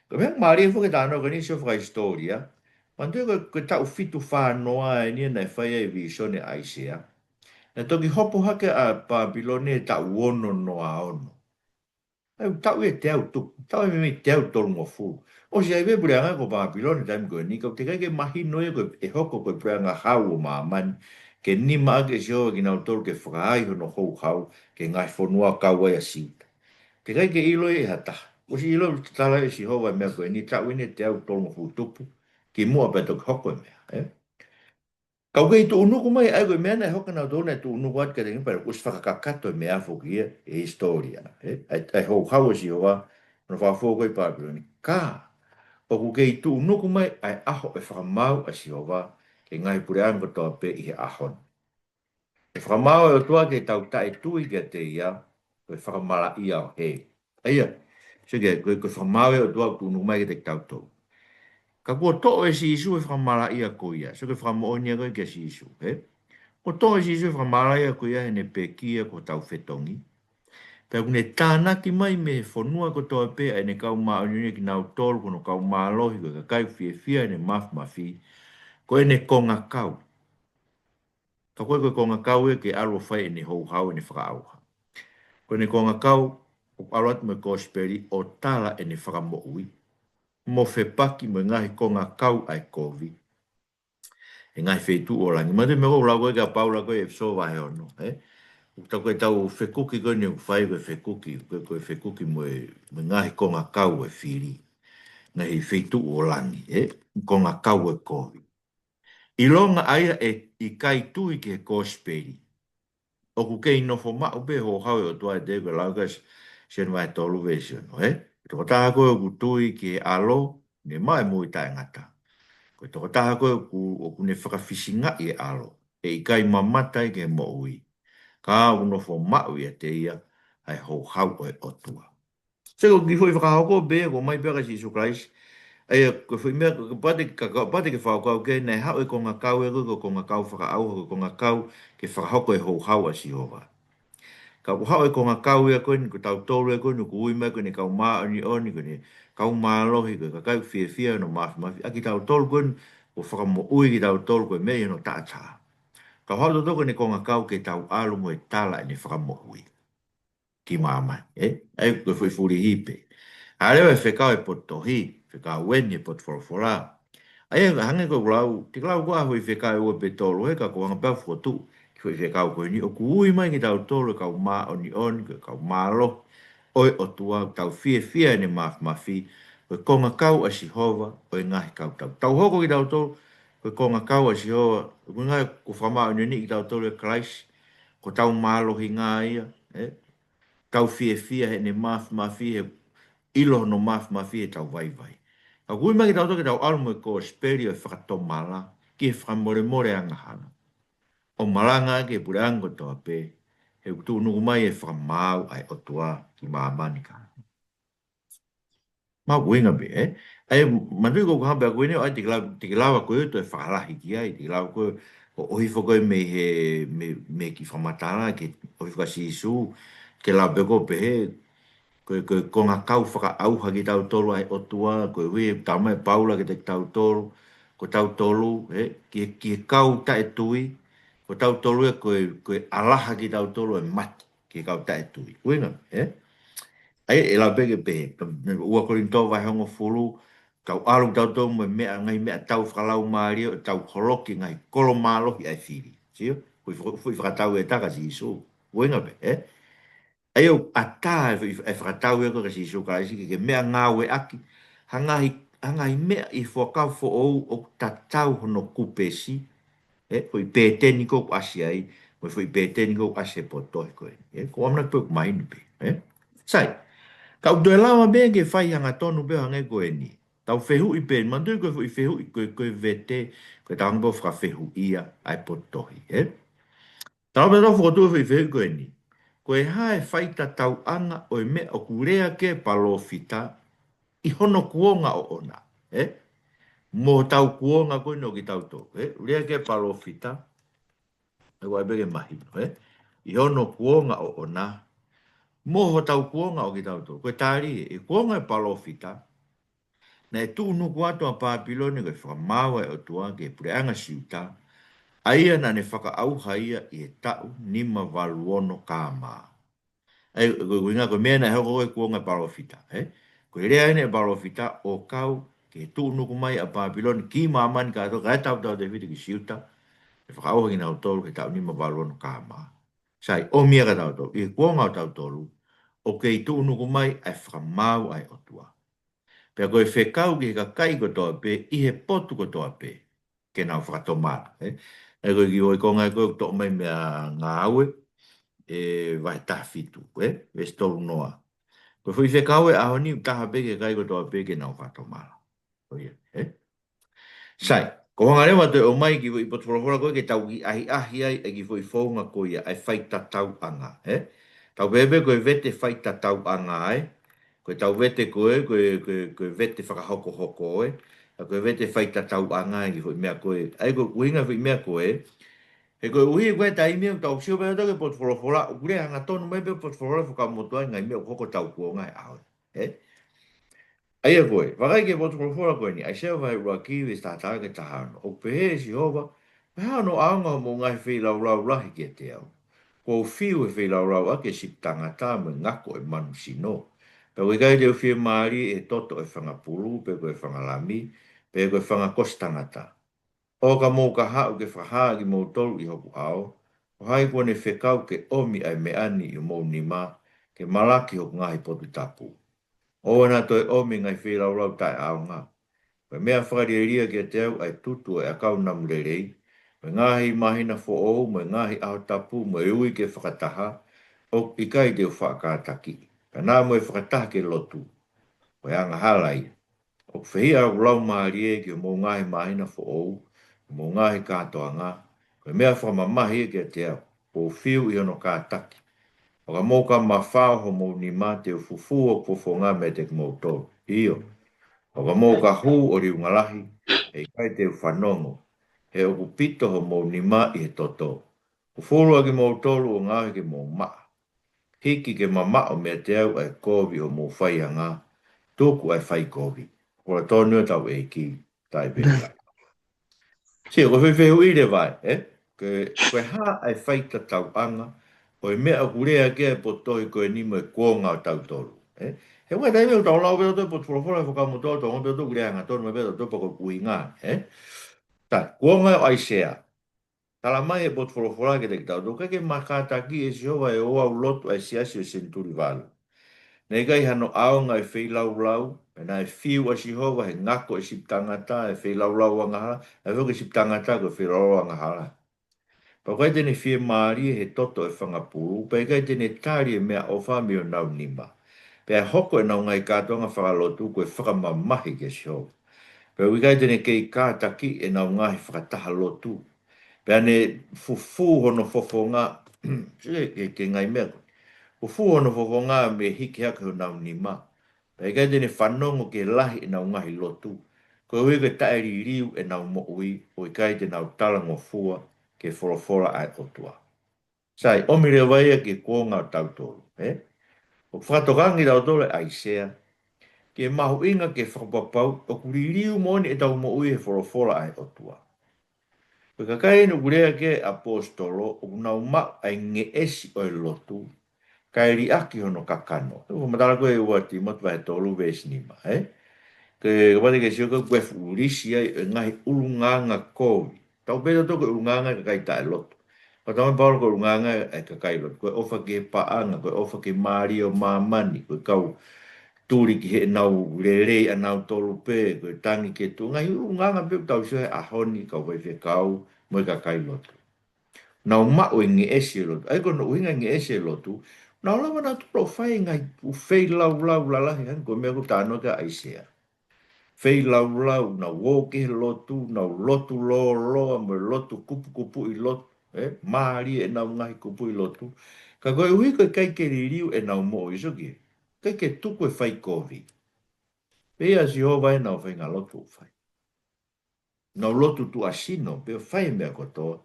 Ko e meʻa mālie foki e talanoa ko eni, sio fakahisitōlia, manatuʻi ko e, ko e taʻu fitu fā noa eni naʻe fai ai e vīsone ʻa ʻAisea. Naʻe toki hopo hake ʻa Papilone he taʻu ono noa ono. ʻA ia, taʻu ʻe teau tupu, taʻu ʻe meimei teau tolungofulu. ʻOsi ʻi ai pē puleʻanga ko Papilone he taimi ko eni, ka ʻoku teʻeki ai ke mahino ia ko e hoko ko e puleʻanga hau ʻo māmani, ke nima ʻaki ʻe Sihova kinautolu ke fakahā hono houhau ki he ngaahi fonua kau ai ʻa Siuta. Teʻeki ai ke ʻilo ia ʻe ha taha. ʻOsi ʻilo tatala ʻe Sihova e meʻa ko eni, taʻu eni ʻe teau tolungofulu tupu, kimuʻa pea toki hoko e meʻa, ē? Ka ʻoku kei tuʻunuku mai, ʻa ia ko e meʻa naʻe hoko, naʻa nau tō naʻe tuʻunuku atu kiate kinautolu pea kuo ʻosi fakakakato e meʻa foki ia ʻe he hisitōlia, ē? ʻA e, ʻa e houhau ʻa Sihova, hono fakafou ko ē ʻi Papilone. Ka, ʻoku kei tuʻunuku mai ʻa e ʻaho ʻo e fakamaau ʻa Sihova ki he ngaahi puleʻanga kotoa pē ʻi he ʻaho ni. ʻE fakamaau ʻa e ʻOtua ki heʻetau taʻetui kiate ia, ko e fakamalaʻia ʻo hē. ʻA ia, sio ki ai, ko e, ko e fakamaau ʻa e ʻOtua ʻoku tuʻunuku mai kiate kitautolu. Ka kuo toʻo ʻe Sīsū e fakamalaʻia ko ia. Sio ki he fakamoʻoni ia ko ē kia Sīsū, ē? Kuo toʻo ʻe Sīsū e fakamalaʻia ko ia heʻene pekia ko hotau fetongi. Pea kuo ne tānaki mai mei he fonua kotoa pē ʻa ʻene kau māʻoniʻoni kinautolu, ko hono kau mālohi, ko e kakai fiefia heʻene māfimafi, ko ʻene kongakau. Ka ko e, ko e kongakau ē ke ʻalu ʻo fai ʻene houhau, ʻene fakaʻauha. Ko ʻene kongakau, ʻoku ʻalu atu mo e kosipeli ʻo tala ʻene fakamoʻui, mo fepaki mo e ngaahi kongakau ʻa e kovi he ngaahi feituʻu ʻo langi. Manatuʻi e meʻa ko ē ʻoku lau ko ē ʻe Paula ko ē ʻi ʻEfesō vahe ono, ē? ʻOku tau, ko ʻetau fekuki ko eni ʻoku fai ko e fekuki, ko e, ko e fekuki mo e, mo e ngaahi kongakau ʻo e fili, ngaahi feituʻu ʻo langi, ē? Kongakau ʻo e kovi. ʻIlonga ʻa ia ʻe ʻikai tui ki he kosipeli, ʻoku kei nofo maʻu pē houhau ʻa e ʻOtua ʻiate ia, ko e lau ko ē ʻa Sione vahe tolu veesi ono, ē? Ko e tokotaha ko ē ʻoku tui ki he ʻAlo, ne maʻu e moʻui taʻengata. Ko e tokotaha ko ē ʻoku, ʻoku ne fakafisingaʻi e ʻAlo, ʻe ʻikai mamata ia ki he moʻui, ka ʻoku nofo maʻu ʻiate ia ʻa e houhau ʻo e ʻOtua. Sio ki he foʻi fakahoko pē, ko e ʻomai pē ʻa Sīsū Kalaisi. ʻA ia, ko e foʻi meʻa, kapau te, ka, kapau te ke fakakaukau ki ai, naʻe haʻu e kongakau ia ko ē, ko e kongakau fakaʻauha, ko e kongakau ke fakahoko e houhau ʻa Sihova. Ka kuo haʻu e kongakau ia ko eni, ko tautolu ia ko eni, kuo ui mai ko ʻene kau māʻoniʻoni, ko ʻene kau mālohi, ko e kakai fiefia hono māfimafi, ʻa kitautolu ko eni, kuo fakamoʻui kitautolu ko e meʻa ʻi hono taʻataʻa. Ka haʻu tautolu ko ʻene kongakau ke tau ʻalu mo e tala ʻene fakamoʻui ki māmani, ē? ʻA ia ko e foʻi fulihi pē. ʻA ia leva e fekau e potu tohi, fekau eni e potu folofola. ʻA ia hangē ko ʻeku lau, te u lau ko ā foʻi fekau ʻe ua pe tolu, ē, ka ko e anga pē ʻeku fokotuʻu ki he foʻi fekau ko eni, ʻoku ui mai kitautolu e kau māʻoniʻoni, ko e kau mālohi ʻo e ʻOtua, tau fiefia heʻene māfimafi, ko e kongakau ʻa Sihova ʻo e ngaahi kautau. Tau hoko kitautolu ko e kongakau ʻa Sihova, ko e ngaahi, kuo fakamāʻoniʻoniʻi kitautolu ʻe Kalaisi, ko hotau mālohinga ia, ē? Tau fiefia heʻene māfimafi, he ʻilo hono māfimafi heʻetau vaivai. Ka ʻoku ui mai kitautolu ke tau ʻalu mo e kosipeli ʻo e fakatomala ki he fakamolemole angahala, ʻo malanga ki he puleʻanga kotoa pē, he ʻoku tuʻunuku mai e fakamaau ʻa e ʻOtua ki māmani ka. Mahuʻinga pē, ē? ʻA ia, manatuʻi ko ʻeku hanga pē ʻaku eni, ʻa ia te ke lau, te ke lau ʻa koe ʻo toe fakalahi ki ai, te ke lau ko ē ʻo ʻohifo ko ē mei he, mei, mei he kiʻi fakamatala, ke ʻohifo kia Sīsū, ke lau pē ko ē pehē, ko e, ko e kongakau fakaʻauha kitautolu ʻa e ʻOtua, ko e ʻuhi, talamai ʻe Paula kiate kitautolu, ko tautolu, ē, ki, ki he kau taʻetui, ko tautolu ē, ko e, ko e ʻalaha kitautolu ʻe mate ki he kau taʻetui. ʻUhinga, ē? ʻA ia, ʻe lau pē ke pehē, ua Kolinitō vahe hongofulu, tau ʻalu tautolu mo e meʻa, ngaahi meʻatau fakalaumālie, ʻo tau holoki e ngaahi kolo mālohi ʻa e fili. Sio? Foʻi, foʻi, foʻi fakatau ʻe taha kia Sīsū. ʻUhinga pē, ē? ʻA ia ʻoku ʻatā e foʻi, e fakatau ē ko ē kia Sīsū Kalaisi ke, ke meʻangāueʻaki ha ngaahi, ha ngaahi meʻa ʻi he Fuakava Foʻou ʻoku tatau hono kupesi, ē, foʻi pēteni ko ē ʻoku ʻasi ai, mo e foʻi pēteni ko ē ʻoku ʻasi he potu tohi ko ē. Ē, ko e ʻamanaki pē ʻoku mahino pē, ē? Sai, ka ʻoku toe lava pē ke fai hangatonu pē ʻo hangē ko eni. Tau fehuʻi pē, manatuʻi ko e foʻi fehuʻi, ko e, ko e vete, ko e tau hanga pē ʻo fakafehuʻia ʻa e potu tohi, ē? Tau pē tau fokotuʻu e foʻi fehuʻi ko eni. Ko e hā e faitatauʻanga ʻo e meʻa ʻoku lea ki ai e palōfita ʻi hono kuonga ʻoʻona, ē? Mo hotau kuonga ko eni ʻo kitautolu, ē? Lea ki ai e palōfita, ʻe ʻai pē ke mahino, ē? ʻI hono kuonga ʻoʻona, Mo hotau kuonga ʻo kitautolu. Ko e tali ē, ʻi he kuonga ʻo e palōfita, naʻe tuʻunuku atu ʻa Pāpilone ko e fakamaau ʻa e ʻOtua ki he puleʻanga Siuta, ʻa ia naʻa ne fakaʻauha ia ʻi he taʻu nima valu ono K M. ʻA ia, ko e ʻuhinga ko e meʻa naʻe hoko ko e kuonga ʻo e palōfita, ē? Ko e lea eni ʻa e palōfita ʻo kau ki he tuʻunuku mai ʻa Pāpilone ki māmani kātoa, kae tautau tefito ki Siuta, ʻe fakaʻauha kinautolu ki he taʻu nima valu ono K M. Sai, ʻomi ia kia tautolu, ʻi he kuonga ʻo tautolu, ʻoku kei tuʻunuku mai ʻa e fakamaau ʻa e ʻOtua. Pea ko e fekau ki he kakai kotoa pē, ʻi he potu kotoa pē, ke nau fakatomala, ē? ʻA ia ko e kiʻi foʻi konga ko ē ʻoku toʻo mai mei he Ngāue, ē, vahe taha fitu, ē? Veesi tolu noa. Ko e foʻi fekau ʻo e ʻaho ni ʻoku taha pē ki he kakai kotoa pē ke nau fakatomala. Ko ia, ē? Sai, ko e hanga leva ʻo toe ʻomai e kiʻi foʻi potu folofola ko ē ke tau kiʻi ʻahiʻahi ai e kiʻi foʻi founga ko ia, ʻa e faitatauʻanga, ē? Tau pehē pē ko e vete faitatauʻanga ē, ko ʻetau vete ko ē, ko e, ko e, ko e vete fakahokohoko ē, ʻa ia ko e vete faitatauʻanga e kiʻi foʻi meʻa ko ē. ʻA ia ko e ʻuhinga e foʻi meʻa ko ē, he koeʻuhi ko e taimi ʻoku tau sio pē ʻatautolu ki he potu folofola, ʻoku lea hangatonu mai pē potu folofola Fuakava Motuʻa ʻi he ngaahi meʻa ʻoku hoko ʻi hotau kuonga he ʻaho ē. Ē? ʻA ia ko ē, vakai ki he potu folofola ko eni, ʻAisea vahe ʻuluaki veesi taha taha ki he taha ono. ʻOku pehē ʻe Sihova, Ko e hā hono ʻaonga hoʻomou ngaahi feilaulau lahi kiate au? Kuo u fiu he feilaulau ʻaki e sipi tangata mo e ngako ʻo e manu sino. Pea ʻoku ʻikai te u fiemālie ʻi he toto ʻo e fanga pulu, pe ko e fanga lami, pe ko e fanga kosi tangata. ʻO ka mou ka haʻu ke fakahā ʻakimoutolu ʻi hoku ʻao, ko hai kuo ne fekau ke ʻomi ʻa e meʻa ni ʻi homou nima, ke malaki hoku ngaahi potu tapu? ʻOua naʻa toe ʻomi e ngaahi feilaulau taʻeʻaonga. Ko e meʻa fakalielia kiate au ʻa e tutu ʻo e ʻakau namu lelei, mo e ngaahi māhina foʻou, mo e ngaahi ʻaho tapu, mo e uike fakataha, ʻoku ʻikai te u faʻa kātakiʻi. Ka naʻa mo e fakataha ke lotu, ko e angahala ia. ʻOku fehiʻa hoku laumālie ki homou ngaahi māhina foʻou, homou ngaahi kātoanga, ko e meʻa fakamamahi ia kiate au, kuo u fiu ʻi hono kātaki. ʻO ka mou ka mafao homou nima, te u fufū hoku fofonga meiate kimoutolu. ʻIo, ʻo ka mou ka hū ʻo liunga lahi, ʻe ʻikai te u fanongo, he ʻoku pito homou nima ʻi he toto. Fufulu ʻakimoutolu ʻo ngaohi ke mou maʻa. Hiki ke mamaʻo meiate au ʻa e kovi ʻo homou faianga, tuku ʻa e fai kovi. Ko e tonu ʻo hotau ʻEiki, taʻe pehē. Sio, ko e fehuʻi leva ē, ē? Ko e, ko e hā ʻa e faitatauʻanga ʻo e meʻa ʻoku lea ki ai e potu tohi ko eni mo e kuonga ʻo tautolu, ē? He ʻoku ʻi ai e taimi ʻoku tau lau pē ʻatautolu e potu folofola he Fuakava Motuʻa, tau ongoʻi pē ʻatautolu ʻoku lea hangatonu mai pē ʻatautolu pea ko e ʻuhinga, ē? Sai, kuonga ʻo ʻAisea. Tala mai he potu folofola kiate kitautolu, ʻikai ke ma kātakiʻi ʻe Sihova e ouau lotu ʻa e siasi ʻo e senituli valu. Naʻe ʻikai hano ʻaonga e feilaulau, pea naʻe fiu ʻa Sihova he ngako ʻo e sipi tangata, e feilaulau angahala, ʻa ia foki e sipi tangata ko e feilaulau angahala. Pea ʻoku ʻikai te ne fiemālie he toto ʻo e fanga pulu, pea ʻikai te ne tali e meʻaʻofa mei honau nima. Pea hoko ʻenau ngaahi kātoanga fakalotu ko e fakamamahi kia Sihova. Pea ʻoku ʻikai te ne kei kātakiʻi ʻenau ngaahi fakataha lotu. Pea ne fufū hono fofonga, ke, ke, ke ngaahi meʻa ko. Fufū hono fofonga mei he hiki hake honau nima. Pea ʻikai te ne fanongo ki he lahi ʻenau ngaahi lotu. Koeʻuhi ko e taʻeliliu ʻenau moʻui, ʻo ʻikai te nau talangofua ki he folofola ʻa e ʻOtua. Sai, ʻomi leva ia ki he kuonga ʻo tautolu, ē? ʻOku fakatokangaʻi kitautolu ʻe ʻAisea, ki he mahuʻinga ke fakapapau, ʻoku liliu moʻoni ʻetau moʻui he folofola ʻa e ʻOtua. Ko e kakai eni ʻoku lea ki ai e ʻaposetolo, ʻoku nau maʻu ʻa e ngeʻesi ʻo e lotu, kae liʻaki hono kakano. ʻOku fakamatala ko ē ʻe ua Tīmote vahe tolu veesi nima, ē? Ke, ke pate ke sio ko e fuʻu lisi ia ʻo e ngaahi ʻulungaanga kovi. Tau pehē ʻatautolu ko e ʻulungaanga e kakai taʻelotu. Pea tau pehē ʻe Paula ko e ʻulungaanga e kakai lotu. Ko e ʻofa ki he paʻanga, ko e ʻofa ki he mālie ʻo māmani, ko e kau tuli ki heʻenau lelei ʻanautolu pē, ko e tangi ki he tuʻa. Ngaahi ʻulungaanga pē ʻoku tau sio he ʻaho ni, kau faifekau, mo e kakai lotu. Nau maʻu e ngeʻesi e lotu. ʻA ia ko hono ʻuhinga e ngeʻesi e lotu, nau lava nautolu ʻo fai e ngaahi feilaulau lalahi, hangē ko e meʻa ʻoku talanoa ki ai ʻAisea. Feilaulau, nau ō ki he lotu, nau lotu lōloa, mo e lotu kupukupuʻi lotu, ē? Mālie ʻenau ngaahi kupuʻi lotu. Ka koeʻuhi ko e ʻikai ke liliu ʻenau moʻui, sio ki ai. ʻIkai ke tuku e fai kovi. Pea ʻa Sihova ē nau fai ngaahi lotu ʻoku fai. Nau lotu tuʻasino, pea fai e meʻa kotoa.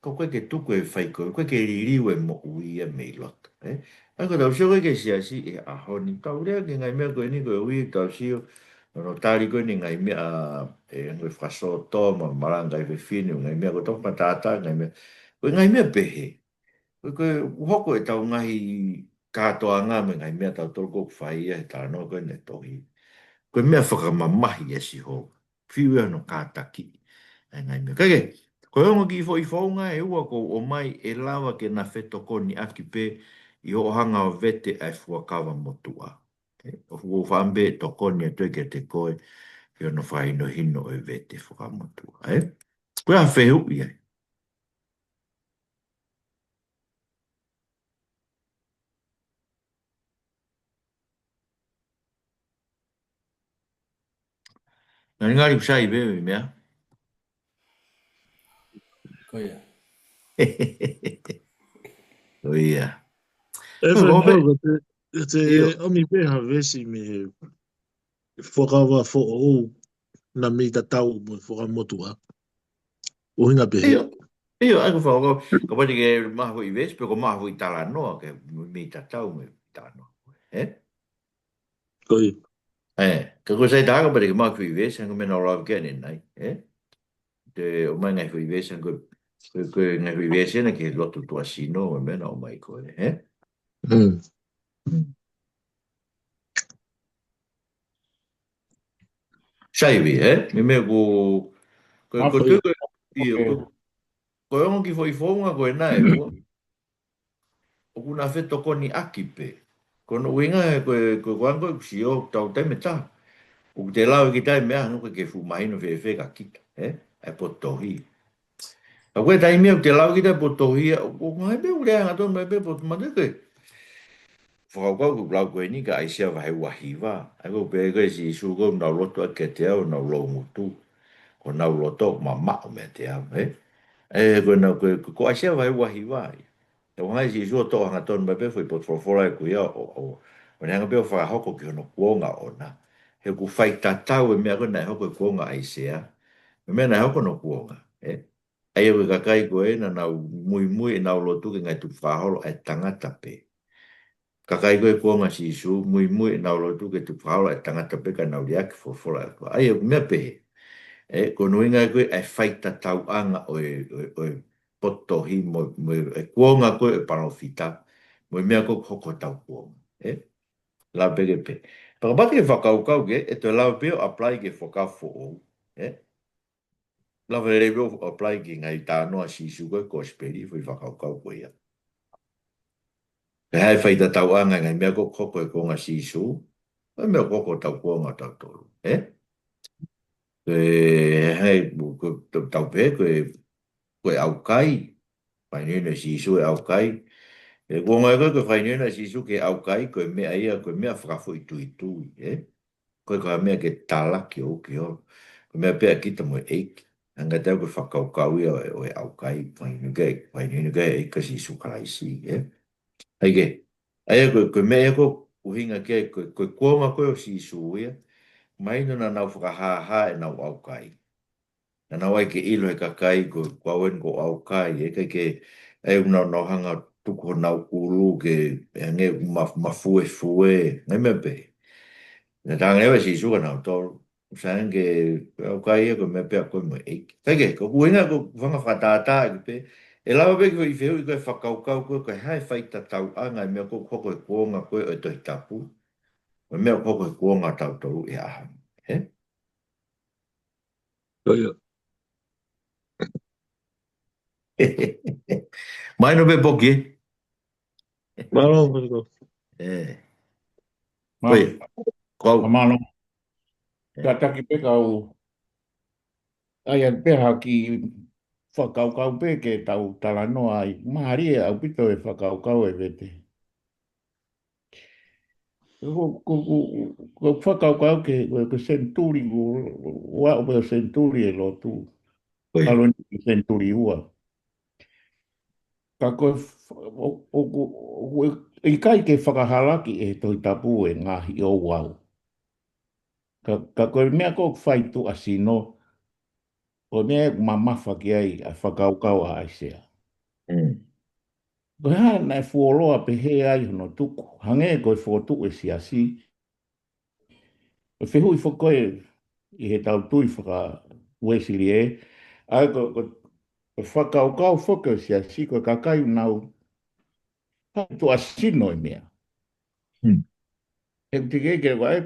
Ka ʻoku ʻikai ke tuku e fai ko ē, ʻoku ʻikai ke liliu e moʻui ia mei loto, ē? ʻA ia ko ʻetau sio ko ē ki he siasi he ʻaho ni, tau lea ki he ngaahi meʻa ko eni ko e ui tau sio, ʻo tali ko eni ngaahi meʻa, ē, ngaahi fakasōtoma, malanga ʻa e fefine, ngaahi meʻa ko e tau matātā, ngaahi meʻa, ko e ngaahi meʻa pehē. Ko e, ko e hoko ʻetau ngaahi kātoanga mo e ngaahi meʻa ʻa tautolu ʻoku fai ia he talanoa ko eni e tohi. Ko e meʻa fakamamahi ʻa Sihova. Fiu ia hono kātakiʻi ʻa e ngaahi meʻa. Kae kehe, ko e ongo kiʻi foʻi founga ʻe ua ʻoku ou ʻomai ʻe lava ke na fetokoniʻaki pē ʻi hoʻo hanga ʻo vete ʻa e fuakava motuʻa. Ē, ʻoku ou fakaʻamu pē ʻe tokoni atu kiate koe ki hono fakahinohino ʻo e vete fuakava motuʻa, ē? Ko e hā e fehuʻi ai? Ngalingali ʻoku sai pē ʻa e meʻa. Ko ia. Ko ia. Ē, ko e fai ko e pē, ko e te, te ʻio. ʻOmi pē ha veesi mei he fuakava foʻou naʻa mei tatau mo e fuakava motuʻa. ʻUhinga pehē. ʻIo. ʻIo, ʻa ia ko e fakakaukau. Kapau te ke maʻu ha foʻi veesi, pe ko e maʻu ha foʻi talanoa ke mei tatau mo e talanoa. Ē? Ko ia. Ē, ka ko e sai taha kapau te ke maʻu ha foʻi veesi, hangē ko e meʻa naʻa ku lave ki ai ʻanenai. Ē? Te u ʻomai ngaahi foʻi veesi, hangē ko e, ko e, ko e ngaahi foʻi veesi ena ki he lotu tuʻasino, mo e meʻa naʻa ku ʻomai ko ē. Ē? Mm. Sai pē, ē? Meimei ko, ko, ko, ko, ko e ongo kiʻi foʻi founga ko ena ʻe ua. ʻOku na fetokoniʻaki pē. Ko hono ʻuhinga he ko e, ko e, ko e ongo ʻoku sio tau taimi ʻe taha. ʻOku te lave ki he taimi ʻe taha, ʻoku ʻikai ke fuʻu mahino fēfē kia kita, ē? ʻA e potu tohi. Ka ko e taimi ʻoku te lave ki he taimi potu tohi, ʻoku, ʻoku ngaahi pē ʻoku lea hangatonu mai pē potu mate ko ē. Fakakaukau ko e lau ko eni ki he ʻAisea vahe ua hiva. ʻA ia ko e pehē ko ē ʻe Sīsū ko ē ʻoku nau lotu ʻaki kiate au, nau loungutu. Ko honau loto mamaʻo meiate au, ē? Ē, ko ena ko e, ko, ko ʻAisea vahe ua hiva ia. ʻOku hanga ʻe Sīsū ʻo toʻo hangatonu mai pē foʻi potu folofola ʻe kui ia ʻo, ʻo, ʻo ne hanga pē ʻo fakahoko ki hono kuonga ʻoʻona. He ʻoku faitatau e meʻa ko ē naʻe hoko he kuonga ʻo ʻAisea mo e meʻa naʻe hoko hono kuonga, ē? ʻA ia ko e kakai ko ē naʻa nau muimui ʻenau lotu ki he ngaahi tukufakaholo ʻa e tangata pē. Kakai ko ē kuonga ʻo Sīsū, muimui ʻenau lotu ki he tukufakaholo ʻa e tangata pē ka nau liʻaki e folofola ʻa e ʻOtua. ʻA ia ko e meʻa pehē. Ē, ko hono ʻuhinga ko ē ʻa e faitatauʻanga ʻo e, ʻo e, ʻo e potu tohi mo, mo e kuonga ko ē ʻo e palōfita, mo e meʻa ko ē ʻoku hoko hotau kuonga. Ē? Lava pē ke pehē. Pea kapau te ke fakakaukau ki ai, ʻe toe lava pē ʻo apply ki he fuakava foʻou. Ē? Lava lelei pē ʻo apply ki he ngaahi talanoa ʻa Sīsū ko ē he kosipeli, foʻi fakakaukau ko ia. Ko e hā e faitatauʻanga e ngaahi meʻa ko ē ʻoku hoko he kuonga ʻo Sīsū, mo e meʻa ʻoku hoko hotau kuonga ʻo tautolu, ē? Ko e hā e, ko e tau, tau pehē, ko e, ko e ʻaukai, fakahinohino ʻe Sīsū e ʻaukai. He kuonga ko ē ko e fakahinohino ʻa Sīsū ki he ʻaukai, ko e meʻa ia, ko e meʻa fakafoʻituitui, ē? Ko e, ko e meʻa ke talaki ʻo ki o. Ko e meʻa pē ʻa kita mo e ʻEiki. Hangē ko e fakakaukau ia ʻo e, ʻo e ʻaukai, fakahinohino ki ai, fakahinohino ki ai e ʻEiki ko Sīsū Kalaisi, ē? ʻA ia ko e, ʻa ia ko e, ko e meʻa ia ʻoku ʻuhinga ki ai, ko e, ko e kuonga ko ē ʻo Sīsū ia. Mahino naʻa nau fakahāhā ʻenau ʻaukai. Naʻa nau ʻai ke ʻilo ʻe he kakai ko, ko au eni ʻoku ou ʻaukai, ʻe ʻikai ke, ʻa ia ʻoku nau, nau hanga ʻo tuku honau ʻulu ke, ʻe hangē ʻoku ma, mafuefue, ngaahi meʻa pehē. Naʻe talaange leva ʻe Sīsū kia nautolu, ʻoku sai ange ke, ʻaukai ia ko e meʻa pē ʻa koe mo e ʻEiki. Kae kehe, ko ʻeku ʻuhinga ko e fanga fakatātā ʻeku pehē, ʻe lava pē ke foʻi fehuʻi ko e fakakaukau ko ē, ko e hā e faitatauʻanga e meʻa ko ē ʻoku hoko he kuonga ko ē ʻo e Tohi Tapu mo e meʻa ʻoku hoko he kuonga ʻo tautolu he ʻaho ni. Ē? Ko ia. Mahino pē Poki, ē? Mālō, mālō. Ē. Mālō. Ko ia. Ko au. Mālō. Ē. Kātaki pē kau. ʻAi atu pē ha kiʻi fakakaukau pē ke tau talanoa ai. Mālie ʻaupito e fakakaukau e vete. Ko, ko, ko, ko e fakakaukau ke, ko, ko e senituli, ko, ʻo aʻu pē ʻo senituli e lotu. Ko ia. Kalo ni senituli ua. Ka ko e f-, ʻo, ʻo, ʻo, ʻo, ʻikai ke fakahalaki ʻe he Tohi Tapu e ngaahi ouau. Ka, ka ko e meʻa ko ē ʻoku fai tuʻasino, ko e meʻa ʻoku mamafa ki ai ʻa e fakakaukau ʻa ʻAisea. Ko e hā naʻe fuoloa pehē ai hono tuku, hangē ko e fokotuʻu e siasi. Ko e fehuʻi foki ko ē ʻi he tau tui faka-Uēsilie, ʻa ia ko, ko, ko e fakakaukau foki ʻo e siasi, ko e kakai ʻoku nau tuʻasino e meʻa. He ʻoku teʻeki ke, ʻa ia